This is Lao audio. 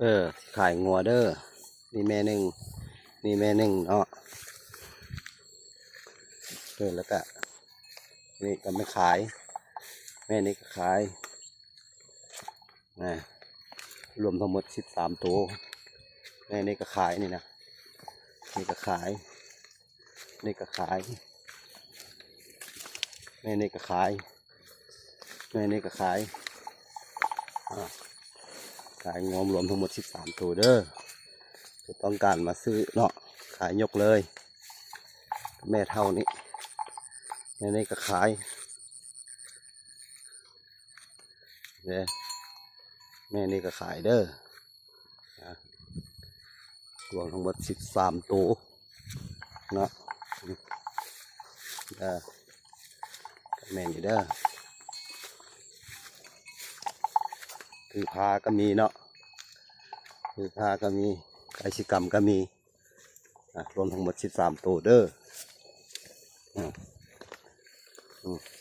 ເອີ ຂາຍງົວເດີ. ນີ້ແມ່ໜຶ່ງ ນີ້ແມ່ໜຶ່ງເນາະ. ເອີ ແລ້ວກະນີ້ກໍແມ່ຂາຍ ແມ່ນີ້ກໍຂາຍ ນະ ລວມທັງໝົດສິບສາມໂຕ. ແມ່ນີ້ກໍຂາຍນີ້ນະ ນີ້ກໍຂາຍ ນີ້ກໍຂາຍ ແມ່ນີ້ກໍຂາຍ ແມ່ນີ້ກໍຂາຍ. ອາ ຂາຍງົວລວມທັງໝົດສິບສາມໂຕເດີ. ຜູ້ຕ້ອງການມາຊື້ເນາະ ຂາຍຍົກເລີຍ. ແມ່ເຖົ້ານີ້ ແມ່ນີ້ກໍຂາຍເດີ ແມ່ນີ້ກໍຂາຍເດີ. ອາ ລວມທັງໝົດສິບສາມໂຕເນາະ. ເອີ ແມ່ນີ້ເດີ ຖືພາກໍມີເນາະ ຖືພາກໍມີ ໄກ່ສີກຳກໍມີ. ອາ ລວມທັງໝົດສິບສາມໂຕເດີ. ອາ ອືມ